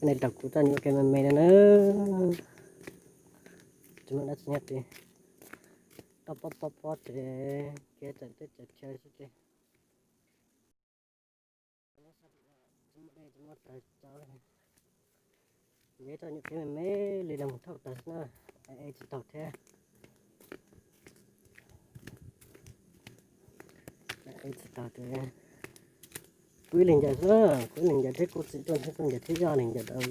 Nej nrog kuv txoj nyuam kev me me no na. Tsis muaj dab tsi nyob tid, toj pob pob pob ces kev txawm teb txawm chaw xwb ces. Tsis muaj dej tsis muaj taws tso li. Nce txoj nyuam kev me me li no mus thauj taws xwb na, e tsis taus thiab. E tsis taus ces kuv ib leeg ncaws xwb na, kuv ib leeg ncaws thiab kuv txiv tuaj thiab tuaj ncaws thiab yog leeg ncaws tau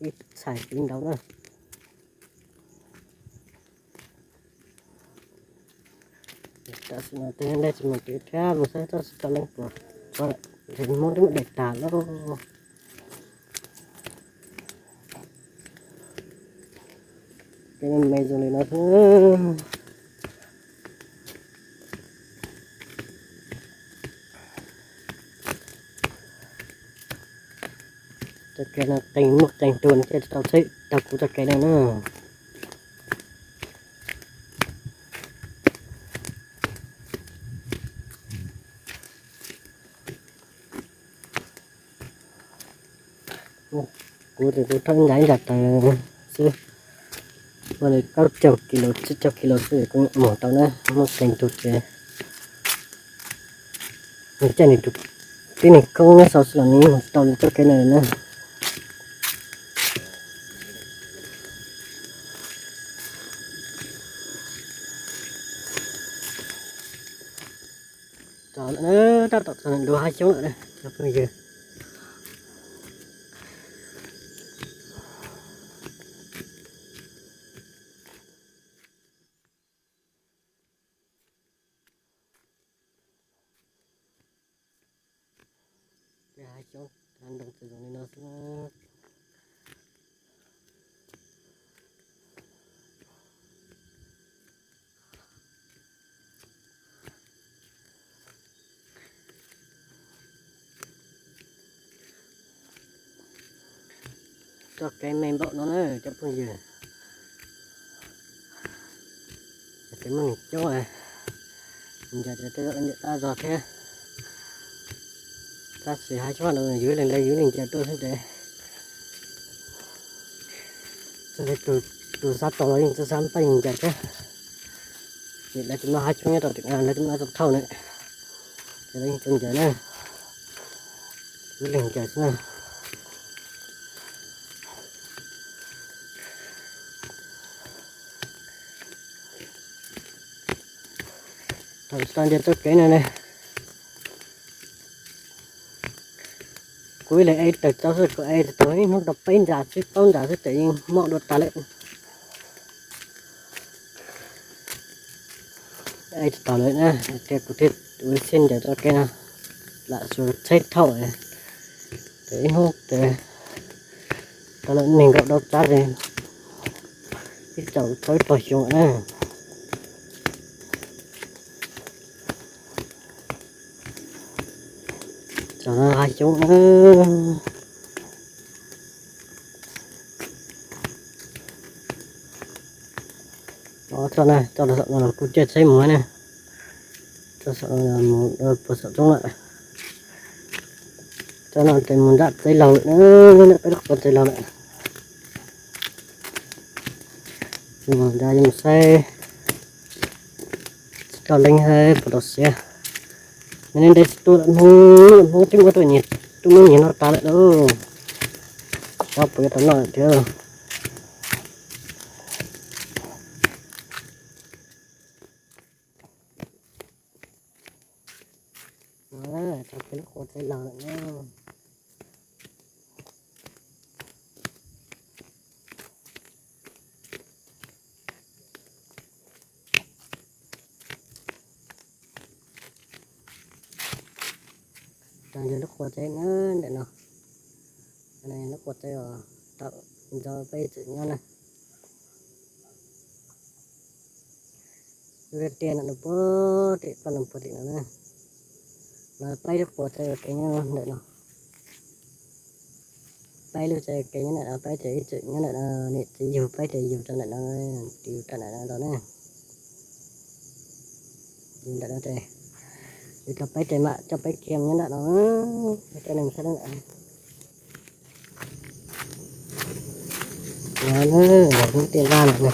ib txhais tiv nraud na. Tam sim no tej dej tsis mus twv thiab mus saib txoj tsis tau leej puas tso lawm, ntshe Hmoob twb muab dej tag lawm. Kev me me zoo li no xwb. Txoj kev no qees muaj qees tuag ces tau txhawb tau kuv txoj kev no na. Kuv tus tus thauj ib ntas ib ntas taws xwb, ua li kaum caug kis lus tsib caug kis lus xwb kuv mus tau na, muaj qees tuag ces nws caij nws tus tib neeg khoob nyob sau xwb los nws mus tau li txoj kev no na. Txog lawm, tab tom txog lub hav xyoob lawm cov phooj ywg. Hav xyoob hav ntoo txawm zoo li no xwb. Txoj kev me npaum no na cov phooj ywg, ces muaj neeg coob, ncaws ces tej zaum ncaws dab zog thiab. Tab sis hav xyoob no yus leeg leej yus leeg ncaws tuaj xwb ces txawm li tus xav tos los yeej txawj xav pab yeej ncaws thiab. Vim lawv tsis muaj hav xyoob nyob rau tim no, lawv tsis muaj tau thauj na, ces lawv yeej tsis ncaws na, yus leeg ncaws xwb na. Thaum tsis tau ncaws txoj kev no ne, kuv ib leeg ev taws tso xwb, kuv ev tau ib hnub tau peb ntsas xwb, plaub ntsas xwb ces yeej mob dua tas lawm. Ev tsis tau lawm na, ces kuv thiaj ua siab ncaws txoj kev no, lam xyuas tsheb thauj, ces ib hnub ces tau lawm nees nkaum rau tsab ces ib txaus tau ib tog xyoo na. Txog no hav xyoob na. Txog na, txog saum no los kuj caij tsheb mus na. Txog saum no mus puag saum roob lawm. Txog no ces mus nram tsev laug lawm na, nram peb lub qhov tsev laug lawm. Mus nram mus saib tsis tau leej puas tau siav. Ntev ntev tsis tuaj lawm, hnub hnub twb muab tuaj nyiag, twb muab nyiag no tas lawm lauj. Xyov puas yuav tau noj lawm thiab. Txog peb lub qhov tsev laug lawm na. Txog ntawm lub qhov tsev na, ntawm no, lub qhov tsev uas thaum ntxov peb tseem nyob na. Lub tiaj no puag tim paj no puag tim no na. Mas peb lub qhov tsev ua ke nyob ntawm no. Peb lub tsev ua ke nyob ntawm no, peb ces ib txwm nyob ntawm no, niam txiv yug peb ces yug rau ntawm no, yug rau ntawm no rau na. Yug ntawm no ces yug rau peb ces mam coj peb kiag nyob ntawm no, peb coj neeg saib ntawm no. Lub tej vaj no,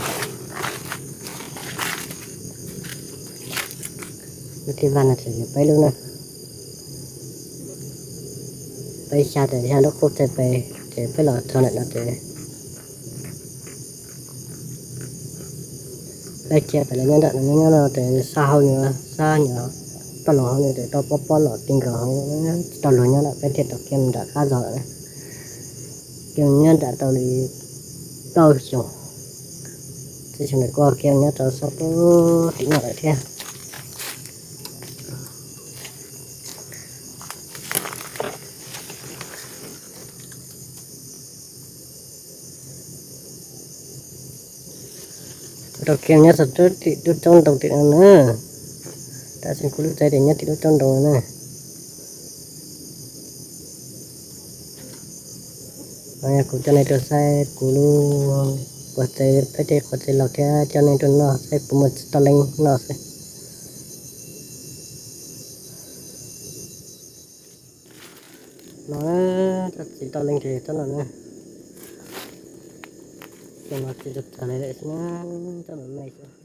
lub tej vaj no ces yuav peb lub na. Peb xya tes xya lub qub txhais pes ces peb los txog ntawm no ces peb khiav pem los nyob ntawm no, nyob no ces sab hauv no, sab nyuam toj los hauv no ces tau pob pob los ti nkaus hauv, tsis tau luag nyob lawm peb thiaj tau khiav nram qab zog lawm. Ces nyob nram tau li plaub xyoos, txij xyoo ntawd kuj khiav nyob rau sab pem tim no lawm thiab. Tau khiav nyob txog tim lub roob ntoo tim no na. Tam sim kuv lub tsev ces nyob tim lub roob ntoo no na. Yog kuv coj nej tuaj saib kuv lub quas tsev, peb tej quas tsev laus thiab coj nej tuaj noj saib puas muaj txiv toj leeb noj xwb. No, txiv toj leeb ces tsob no na. Tsob no tsis txawv li lawm xwb na, tsob no me xwb.